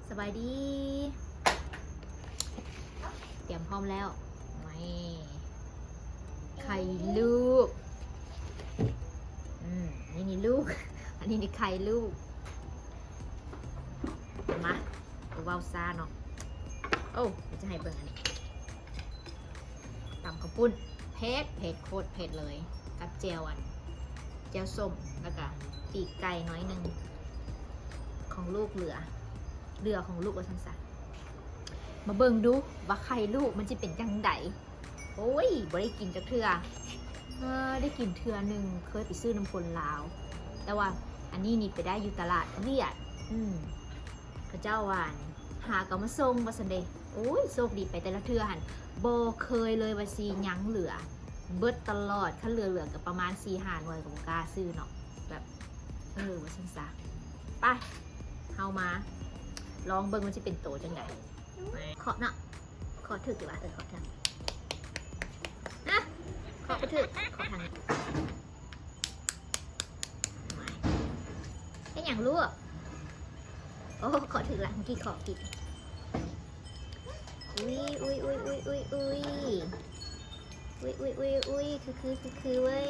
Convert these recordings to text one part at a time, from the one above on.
ສະບາຍດີ ຕຽມພ້ອມແລ້ວ ນີ້ ໄຂ່ລູກ ອືມ ນີ້ ນີ້ລູກ ອັນນີ້ນີ້ໄຂ່ລູກ ມາ ບໍ່ເວົ້າຊ້າເນາະ ໂອ້ ຈະໃຫ້ເບິ່ງອັນນີ້ ຕຳເຂົ້າປຸ້ນ ເຜັດ ເຜັດ ໂຄດເຜັດເລີຍ ກັບແຈ່ວອັນ ແຈ່ວສົ້ມ ແລ້ວກະປີກໄກ່ໜ້ອຍໜຶ່ງ ຂອງລູກເຫຼືອ ເຫຼືອຂອງລູກວ່າຊັ້ນຊະ ມາເບິ່ງດູວ່າໄຂ່ລູກມັນຊິເປັນຈັ່ງໃດ ໂອ້ຍ ບໍ່ໄດ້ກິນຈັກເທື່ອ ເອີ ໄດ້ກິນເທື່ອໜຶ່ງ ເຄີຍໄປຊື້ນຳຄົນລາວ ແຕ່ວ່າອັນນີ້ນີ້ໄປໄດ້ຢູ່ຕະຫຼາດຫວຽດ ອືມ ເຂົາເຈົ້າວ່າຫາກະມາສົ່ງວ່າຊັ້ນເດ ໂອ້ຍ ໂຊກດີໄປແຕ່ລະເທື່ອຫັ້ນ ບໍ່ເຄີຍເລີຍວ່າຊິຍັງເຫຼືອ ເບິດຕະຫຼອດ ຄັນເຫຼືອໆກະປະມານສີ່ຫ້າໜ່ວຍກະບໍ່ກ້າຊື້ເນາະ ແບບ ເອີ ວ່າຊັ້ນຊະ ໄປ ເຮົາມາລອງເບິ່ງມັນຊິເປັນໂຕຈັ່ງໃດ ເຄາະເນາະ ເຄາະຖືກຢູ່ຫວາ ເອີ ເຄາະທາງ ອະ ເຄາະບໍ່ຖືກ ເຄາະທາງນີ້ ເຮັດຫຍັງລູກ ໂອ້ ເຄາະຖືກລະ ເມື່ອກີ້ເຄາະຜິດ ອຸຍ ອຸຍ ອຸຍ ອຸຍ ອຸຍ ອຸຍ ອຸຍ ອຸຍ ອຸຍ ຄື ຄື ຄື ຄືເວີຍ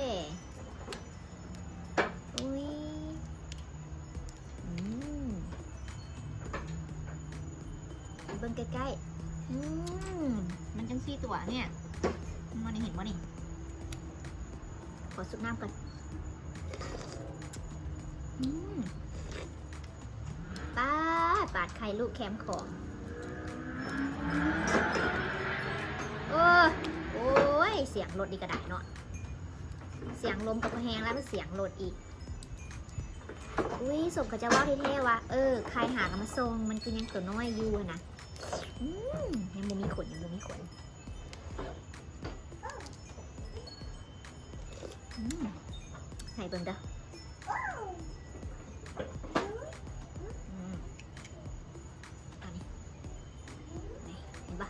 ອຸຍ ອືມ ເບິ່ງໃກ້ໆ ອືມ ມັນຈັ່ງຊີ້ຕົວະເນຍ ມອງນີ້ເຫັນບໍ່ນີ້ ຂໍສູບນ້ຳກ່ອນ ອືມ ປາດ ປາດໄຂ່ລູກແຄມຂອງ ໂອ້ ໂອ້ຍ ສຽງລົດນີ້ກະໄດ້ເນາະ ສຽງລົມກະບໍ່ແຮງແລ້ວ ມັນສຽງລົດອີກ ອຸຍ ສົມເຂົາເຈົ້າເວົ້າແທ້ໆວ່າ ເອີ ໄຂ່ຫາກະມາສົ່ງ ມັນຄືຍັງໂຕນ້ອຍຢູ່ຫັ້ນນະ ອືມ ຍັງບໍ່ມີຂົນ ຍັງບໍ່ມີຂົນ ອືມ ໃຫ້ເບິ່ງເດີ ອືມ ອັນນີ້ ນີ້ ເຫັນປະ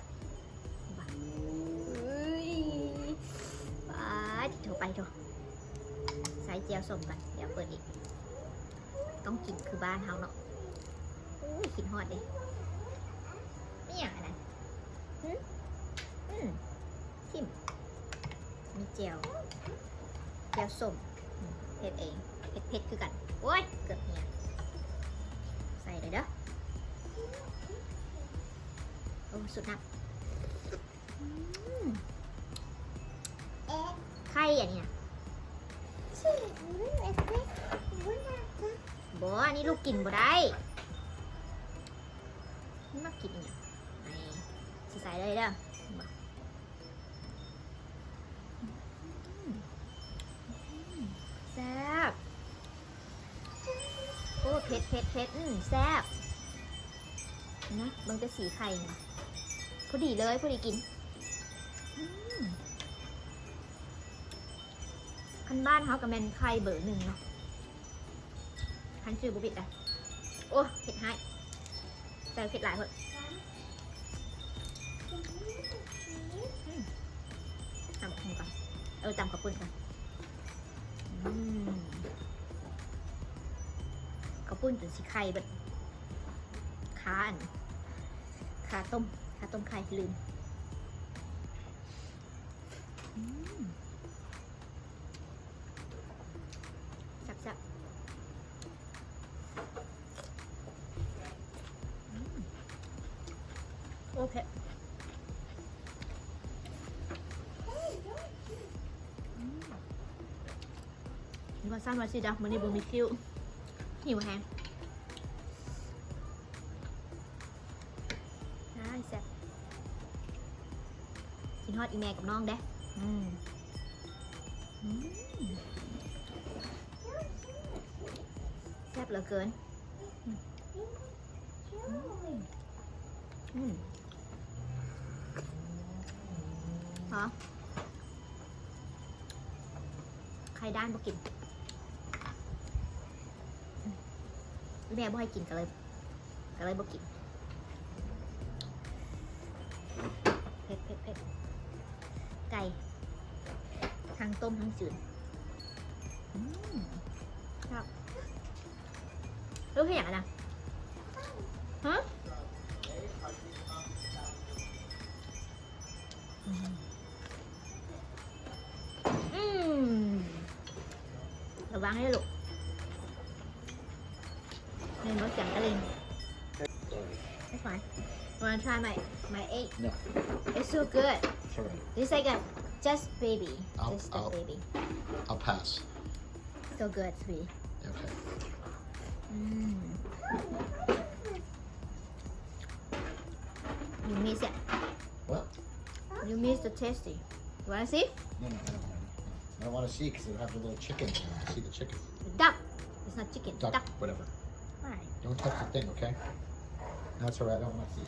ເຫັນປະ ເອີຍ ປາດ ໂທ ໄປໂທ ໃສ່ແຈ່ວສົ້ມກ່ອນ ດຽວເປີດອີກ ຕ້ອງກິນຄືບ້ານເຮົາເນາະ ໂອ້ຍ ຄິດຮອດເດ ມີຫຍັງອັນນັ້ນ ຫື ອືມ ຖິ້ມ ມີແຈ່ວ ແຈ່ວສົ້ມ ເຮັດເອງ ເຜັດໆຄືກັນ ໂອ້ຍ ເກືອບເຫຍ ໃສ່ເລີຍເດີ ໂອ້ ສຸດໜັກ ອືມ ເອະ ໄຂ່ອັນນີ້ນະ ບໍ່ ອັນນີ້ລູກກິນບໍ່ໄດ້ ມັນມັກກິນອີ່ຫຍັງ ນີ້ ຊິໃສ່ເລີຍເດີ ແຊບ ໂອ້ ເຜັດ ເຜັດ ເຜັດ ອືມ ແຊບ ນະ ເບິ່ງແຕ່ສີໄຂ່ນີ້ ພໍດີເລີຍ ພໍດີກິນ ອືມ ຄັນບ້ານເຮົາກະແມ່ນໄຂ່ເບີໜຶ່ງເນາະ ຄັນຈື່ບໍ່ຜິດນະ ໂອ້ ເຜັດຮ້າຍ ໃສ່ເຜັດຫຼາຍໂພດ ອືມ ຕຳບັກຫຸ່ງກ່ອນ ເອີ ຕຳເຂົ້າປຸ້ນກ່ອນ ອືມ ເຂົ້າປຸ້ນຈົນຊິໄຂ່ເບິດ ຄາອັນ ຄາຕົ້ມ ຄາຕົ້ມໄຂ່ ລືມ ອືມ ແຊບໆ ອືມ ໂອ້ ເຜັດ ອືມ ວ່າຊັ້ນວ່າຊິດາ ມື້ນີ້ບໍ່ມີຄິວ ຫິວແຮງ ອ້າຍ ແຊບ ຄິດຮອດອີ່ແມ່ກັບນ້ອງເດ້ ອືມ ອືມ ແຊບເຫຼືອເກີນ ອືມ ອືມ ພໍ ໄຂ່ດ້ານບໍ່ກິນ ແມ່ບໍ່ໃຫ້ກິນກະເລີຍ ກະເລີຍບໍ່ກິນ ເຜັດ ເຜັດ ເຜັດ ໄກ່ ທັງຕົ້ມທັງຈືນ ອືມ ແຊບ ລູກເຮັດຫຍັງຫັ້ນນະ ຮະ ລະວັງເດີລູກ ແມ່ນບໍ່ ສຽງກະລິ່ງ. That's fine. Wanna try my, my egg? No. It's so good. It's all right. It's like a just baby. I'll, just a I'll, baby. I'll pass. So good, sweetie. Okay. ອືມ You miss it. What? You miss the tasty. You wanna see? No, no, I don't wanna. I don't wanna see 'cause it'll have the little chicken. I wanna see the chicken. Duck. It's not chicken. Duck, duck. Whatever. Why? Don't touch the thing, okay? No, it's all right. I don't wanna see.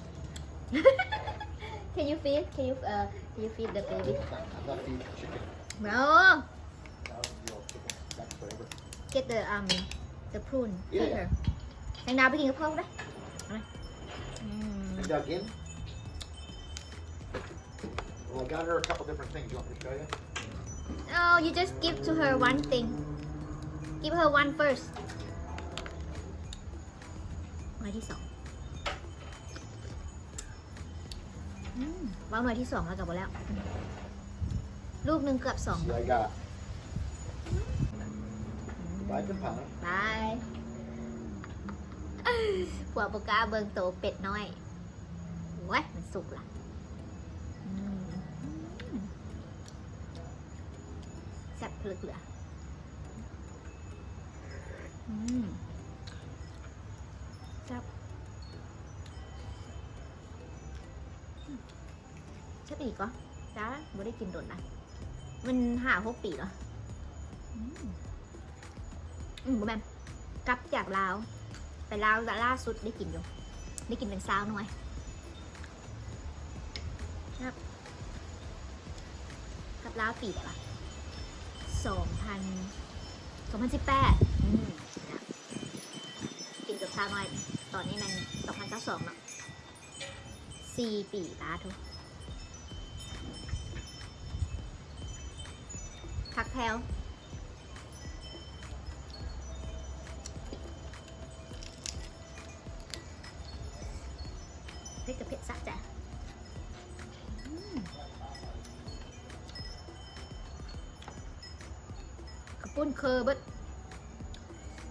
Can you feed? Can you, uh, can you feed the baby? I'm not, I'm not feeding the chicken. No. Thousand year old chicken. Duck, whatever. Get the, um, the prune. Yeah, yeah. ແຕງດາວໄປກິນກັບເຂົ້າໄດ້. ອືມ Dug in. Well, I got her a couple different things. You want me to show you? Oh, you just give to her one thing. Give her one first. ໜ່ວຍທີສອງ. ອືມ ເວົ້າໜ່ວຍທີສອງແລ້ວກໍບໍ່ແລ້ວ. ລູກໜຶ່ງເກືອບສອງ. See, I got. Bye, Ping Pong. Bye. ພວກບໍ່ກ້າເບິ່ງໂຕເປັດນ້ອຍ. ໂອ້ຍ ມັນສຸກລະ. ອືມ ແຊບເຫຼືອເຫຼືອ. ອືມ ແຊບ. ແຊບອີກກໍ ຈ້າ ບໍ່ໄດ້ກິນດົນລະ ມັນຫ້າຫົກປີແລ້ວ. ອືມ ອືມ ບໍ່ແມ່ນ ກັບຈາກລາວ ໄປລາວລະ ລ່າສຸດໄດ້ກິນຢູ່ ໄດ້ກິນເປັນຊາວໜ່ວຍ. ແຊບ. ກັບລາວປີໃດວະ ສອງພັນ ສອງພັນສິບແປດ. ອືມ ກິນເກືອບຊາວໜ່ວຍ ຕອນນີ້ແມ່ນສອງພັນຊາວສອງເນາະ. ສີ່ປີ ປາໂທ້ ຜັກແພວ ເຜັດກະເຜັດສະໃຈ. ອືມ ເຂົ້າປຸ້ນເຄີເບິດ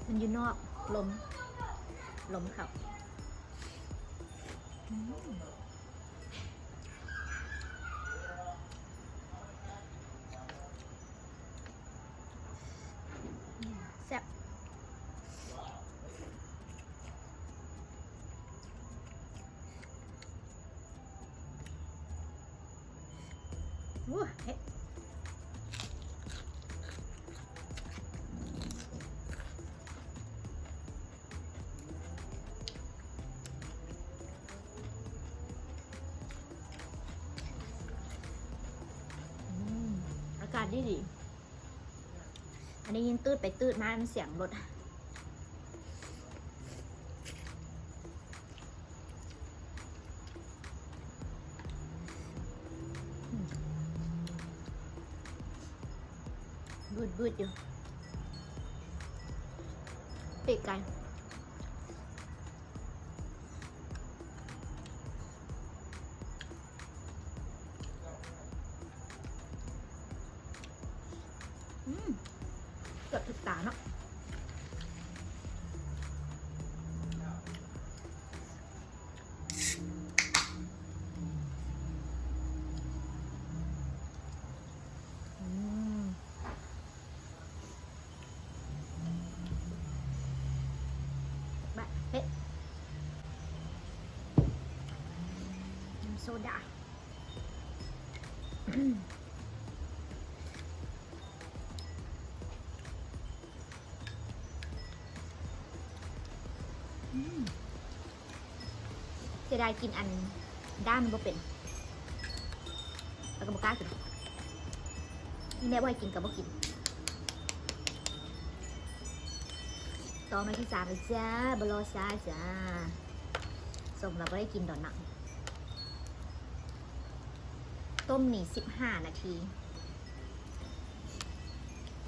ມັນຢູ່ນອກ ລົມ ລົມເຂົ້າ. ອືມ ແຊບ. ໂອ້ ເຜັດ. ອືມ ອາກາດດີໆ. ອັນນີ້ຍິງຕືດໄປຕືດມາ ມັນສຽງລົດ. ອືມ ບືດໆຢູ່ ປີກໄກ່. ອືມ ເກືອບຖືກຕາເນາະ. ອືມ ບະ ເຜັດ ນ້ຳໂຊດາ. ອືມ ເສຍດາຍກິນອັນດ້າມມັນບໍ່ເປັນ ແລ້ວກໍບໍ່ກ້າກິນ. ອີ່ແມ່ບອກໃຫ້ກິນກໍບໍ່ກິນ. ຕໍ່ໜ້ວຍທີສາມແລ້ວຈ້າ ບໍ່ລໍຊ້າຈ້າ. ສົມແລ້ວບໍ່ໄດ້ກິນດອນນະ. ຕົ້ມນີ້ສິບຫ້ານາທີ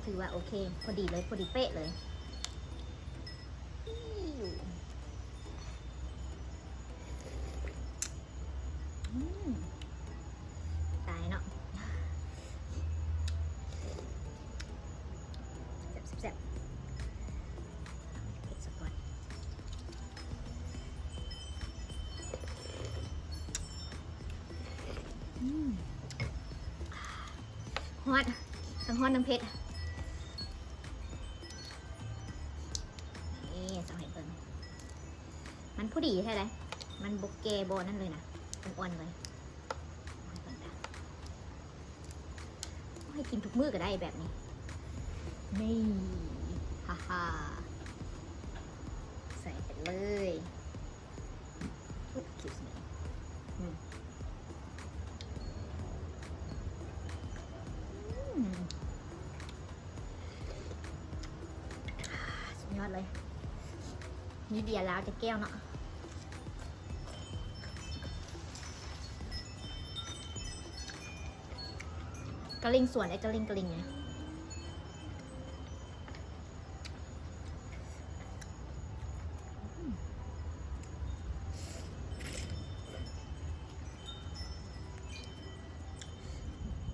ຖືວ່າໂອເຄ ພໍດີເລີຍ ພໍດີເປະເລີຍ. ອືມ ຕາຍເນາະ ແຊບໆໆ. ຮ້ອນ ທັງຮ້ອນທັງເຜັດ ນີ້ ເອົາໃຫ້ເບິ່ງ ມັນພໍດີແທ້ໃດ ມັນບໍ່ແກ່ບໍ່ນັ້ນເລີຍນະ ອ່ອນໆເລີຍ ໃຫ້ເບິ່ງເດີ ໃຫ້ກິນທຸກມື້ກໍໄດ້ແບບນີ້ ນີ້ ຮ່າໆ ໃສ່ໄປເລີຍ. Oops, excuse me. ອືມ ອືມ ສຸດຍອດເລີຍ ມີເບຍລາວຈັກແກ້ວເນາະ ກະລິ່ງສວນ ໄອ້ກະລິ່ງ ກະລິ່ງ ນີ້.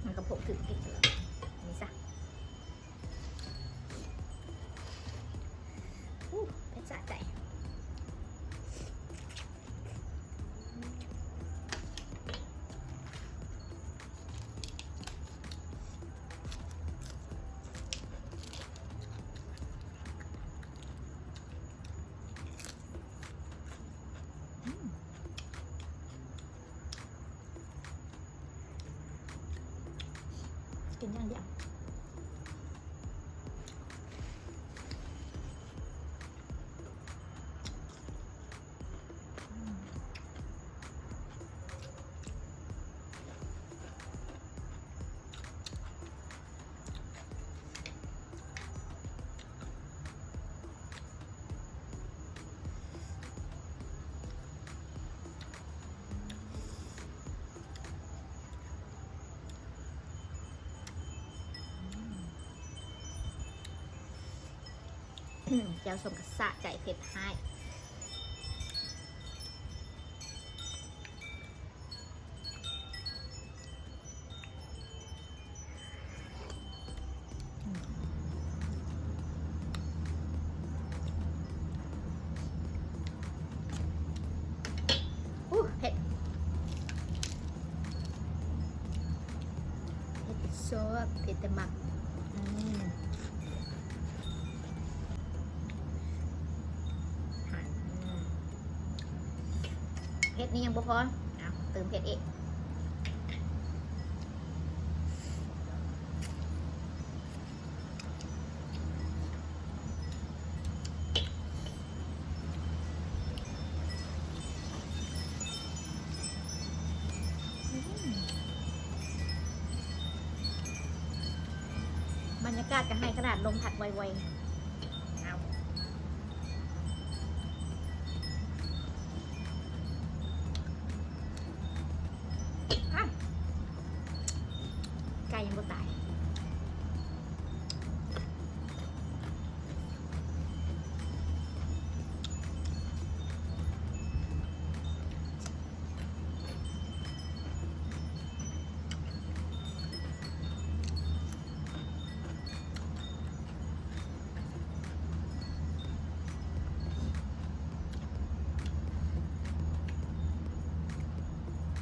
ມັນກະພົກຖືກຕິດແລ້ວ ນີ້ຊະ ອູ້ ເຜັດສະໃຈ. ກິນຢ່າງດຽວ. ແຈ່ວສົ້ມກໍສະໃຈ ເຜັດຮ້າຍ. ອູ້ ເຜັດ ເຜັດຊອບ ເຜັດແຕ່ໝາກ ອືມ ເຜັດນີ້ຍັງບໍ່ພໍ ເອົາ ເຕີມເຜັດອີກ. ບັນຍາກາດກໍໄຮຂະໜາດ ລົມພັດໄວໆ ເອົາ ໄກ່ຍັງບໍ່ຕາຍ.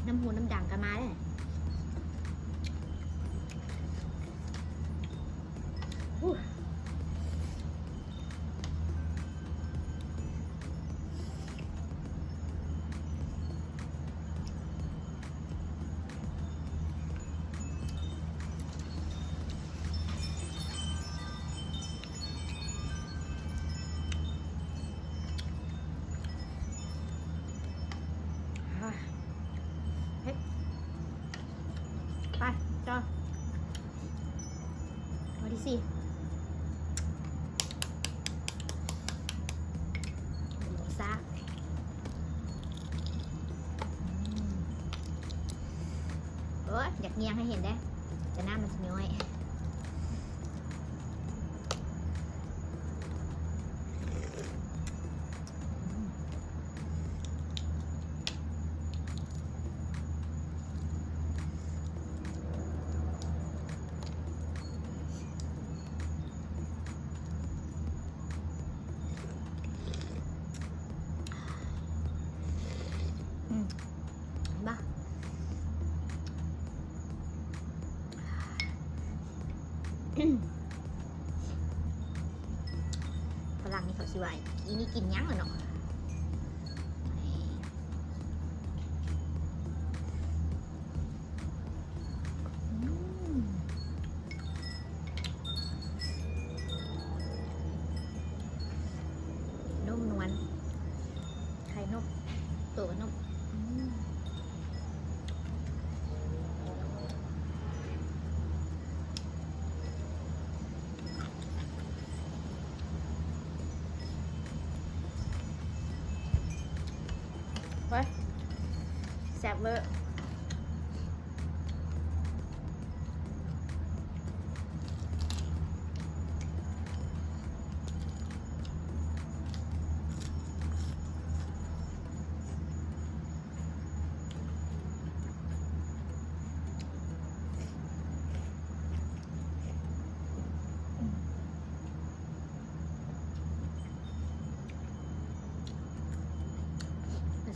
ນ້ຳຫູນ້ຳດັງກໍມາເດ້. ເຮັດ ໄປຕໍ່ ໜ່ວຍທີສີ່ ຊາ ອືມ ໂອ້ຍ ຢາກຍ່າງໃຫ້ເຫັນເດ້ ແຕ່ນ້ຳມັນຊິຍ້ອຍ. ອືມ ເຫັນບໍ່? ອືມ ຝຣັ່ງນີ້ເຂົາຊິວ່າ ອີນີ້ກິນຫຍັງລະເນາະ. ອືມ ນຸ້ມນວນ ໄຂ່ນຸ້ມ ໂຕກໍນຸ້ມ. ອືມ ໂອ້ຍ ແຊບເວີ້.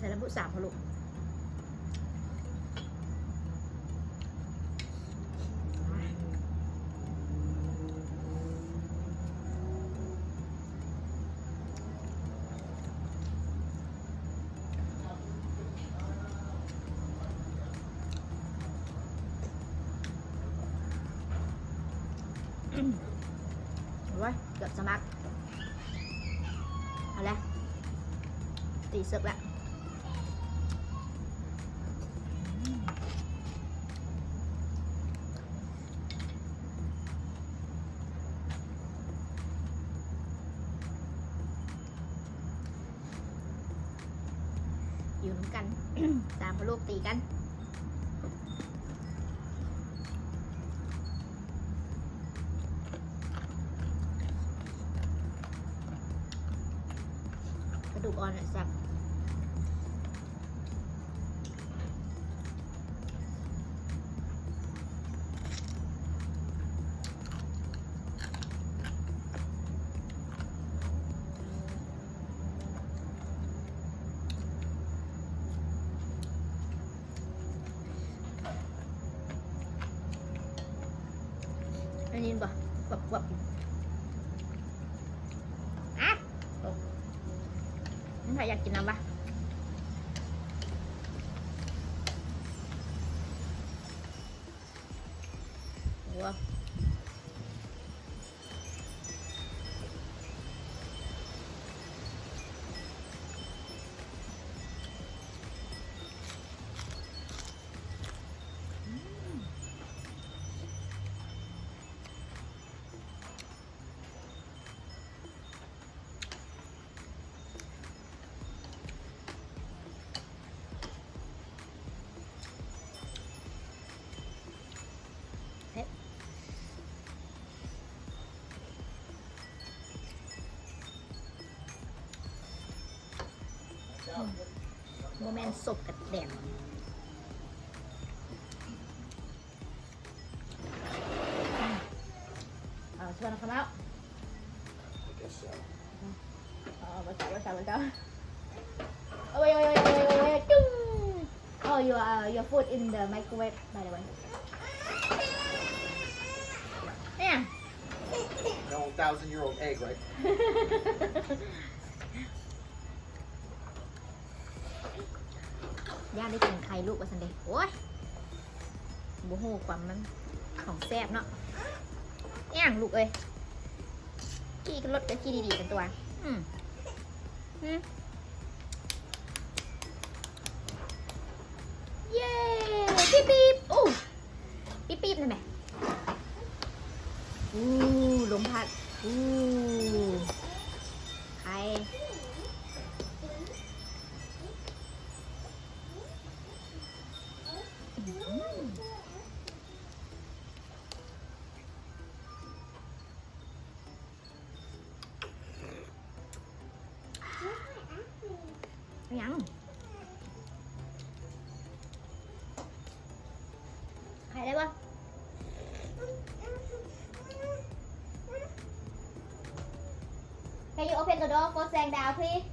ໃສ່ລະບຸ ສາມພໍ່ລູກ. ໂອ້ຍ ເກືອບສະໝັກ. ເອົາແຫຼະ ຕີເສິກລະ. ຢູ່ນຳກັນ ສາມພໍ່ລູກຕີກັນ. ກະດູກອ່ອນແຊບ. ໄດ້ຍິນບໍ່? ກວບໆ ອະ ຕົກ. ມີໃຜຢາກກິນນຳວະ? ໂອ້. ເຜັດ ບໍ່ແມ່ນສົບກະແດມ. ເອົາ ຊວນເຂົ້າມາ. I guess so. ເອົາ ບໍ່ເອົາ ບໍ່ເອົາ ບໍ່ເອົາ. ໂອ້ຍ ໂອ້ຍ ໂອ້ຍ ໂອ້ຍ ໂອ້ຍ ໂອ້ຍ ຈຸ້ງ. Oh, your, uh, your food in the microwave, by the way. ເອີ No thousand year old egg, right? ຢ້ານໄດ້ກິນໄຂ່ລູກວ່າຊັ້ນເດ. ໂອ້ຍ ບໍ່ຮູ້ຄວາມມັນ ຂອງແຊບເນາະ. ອີ່ຫຍັງລູກເອີຍ? ຂີ່ລົດກໍຂີ່ດີໆກັນຕົວະ. ອືມ ຫືມ ເຢ້ ປີບໆ. ໂອ້ ປີບໆ ນັ້ນແໝ່. ອູ້ ລົມພັດ. ອູ້ ໄຂ່. ຫຍັງ? ໄຂໄດ້ບໍ່? Can you open the door for Sangdao, please?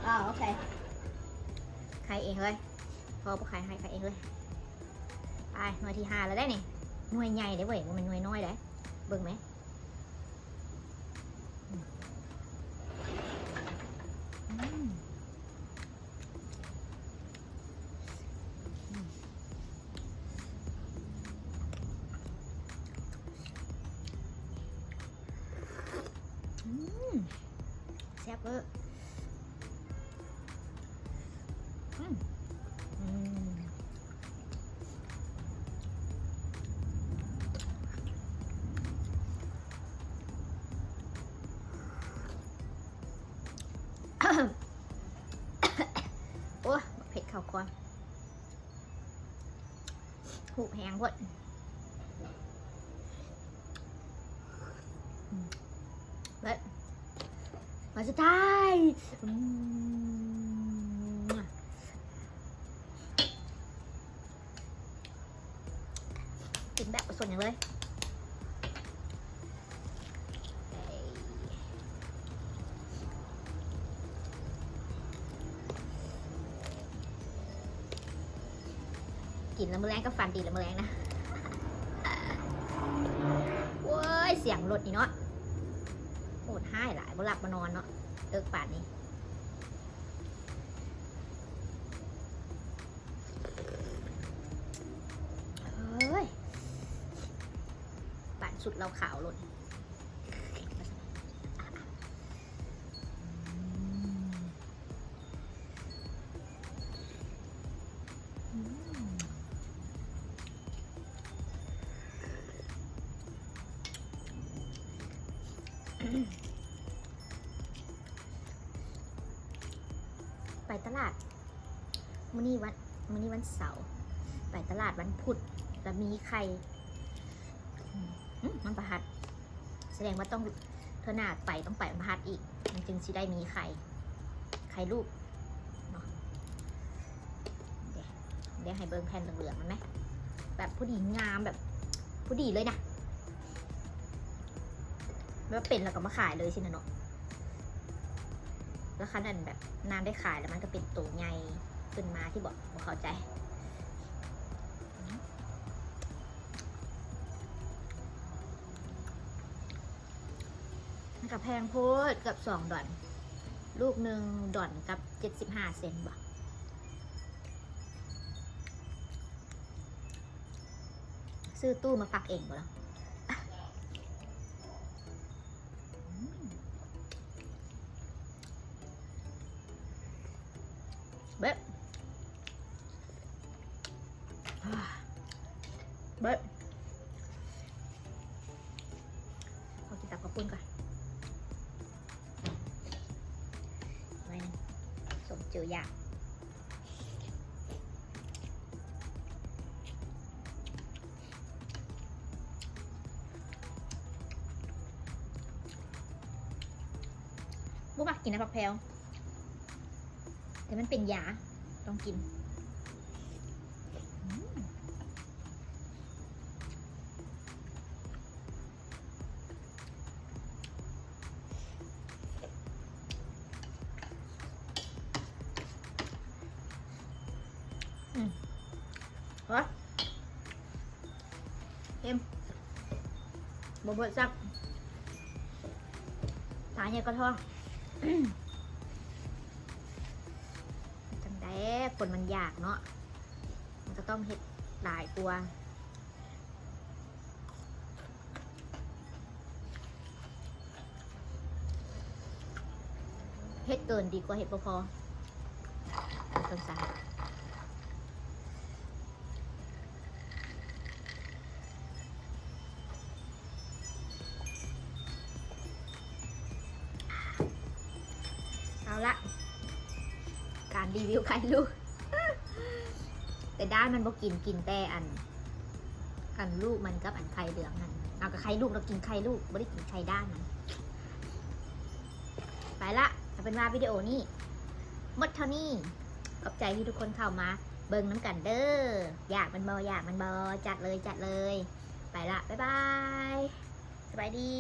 ອໍ ໂອເຄ ໄຂເອງເລີຍ. ພໍ່ບໍ່ໄຂໃຫ້ ໄຂເອງເລີຍ. ໄປ ໜ່ວຍທີຫ້າແລ້ວເດ້ນີ້. ໜ່ວຍໃຫຍ່ເດ້ເວີຍ ບໍ່ແມ່ນໜ່ວຍນ້ອຍເດ້. ເບິ່ງແມະ ອືມ ອືມ ແຊບເວີ ອືມ ອືມ ໂອ້ຍ ບັກເຜັດເຂົ້າຄໍ ຫູບແຮງໂພດ ອືມ ແລະ ອັນສຸດທ້າຍ ອືມ ກິນແບບບໍ່ສົນຫຍັງເລີຍ ກິນແລ້ວມື້ແລງກໍຝັນດີແລ້ວມື້ແລງນະ ໂອ້ຍ ສຽງລົດນີ້ເນາະ ໂຫດຮ້າຍຫຼາຍ ບໍ່ຫຼັບບໍ່ນອນເນາະ ເລິກປານນີ້ ເອີຍ ປານສຸດເຫຼົ້າຂາວໂລດ ອືມ ອືມ ໄປຕະຫຼາດ ມື້ນີ້ວັນ ມື້ນີ້ວັນເສົາ ໄປຕະຫຼາດວັນພຸດ ລະມີໄຂ່ ອືມ ອືມ ວັນພະຫັດ ສະແດງວ່າຕ້ອງ ເທື່ອໜ້າໄປຕ້ອງໄປວັນພະຫັດອີກ ມັນຈຶ່ງຊິໄດ້ມີໄຂ່ ໄຂ່ລູກເນາະ ເດ ເດ ໃຫ້ເບິ່ງແຜ່ນເຫຼືອງໆ ມັນແມະ ແບບພໍດີງາມ ແບບພໍດີເລີຍນະ ແບບເປັນແລ້ວກໍມາຂາຍເລີຍຊີ້ນະເນາະ ລະຄັນອັນແບບນາງໄດ້ຂາຍແລ້ວ ມັນກໍເປັນໂຕໃຫຍ່ຂຶ້ນມາ ທີ່ບອກ ບໍ່ເຂົ້າໃຈ. ມັນກະແພງໂພດ ເກືອບສອງດອນ ລູກໜຶ່ງດອນກັບເຈັດສິບຫ້າເຊັນບໍ ຊື້ຕູ້ມາຟັກເອງບໍລະ? ອືມ ເບັດ ເບັດ ຂໍກິນຕັບເຂົ້າປຸ້ນກ່ອນ ໜ້ອຍໜຶ່ງ ສົມຈື່ຢາກ ບໍ່ມັກກິນນະຜັກແພວ ແຕ່ມັນເປັນຢາ ຕ້ອງກິນ ອືມ ອືມ ໂອ້ຍ ເຄັມ ບໍ່ເບິດຊ້ຳ ຕາໃຫຍ່ກວ່າທ້ອງ ຈັ່ງໃດ ຄົນມັນຢາກເນາະ ມັນກໍຕ້ອງເຮັດຫຼາຍກວ່າ ເຮັດເກີນດີກວ່າເຮັດບໍ່ພໍ ເປັນຕົ້ນຊະ ເອົາລະ ການຣີວິວໄຂ່ລູກ ແຕ່ດ້ານມັນບໍ່ກິນ ກິນແຕ່ອັນ ອັນລູກມັນກັບອັນໄຂ່ເຫຼືອງຫັ້ນ ເອົາ ກະໄຂ່ລູກ ລະກິນໄຂ່ລູກ ບໍ່ໄດ້ກິນໄຂ່ດ້ານມັນ. ໄປລະ ເອົາເປັນວ່າວິດີໂອນີ້ໝົດເທົ່ານີ້ ຂອບໃຈທີ່ທຸກຄົນເຂົ້າມາເບິ່ງນຳກັນເດີ. ຢາກແມ່ນບໍ່? ຢາກແມ່ນບໍ່? ຈັດເລີຍ ຈັດເລີຍ. ໄປລະ ບາຍບາຍ ສະບາຍດີ.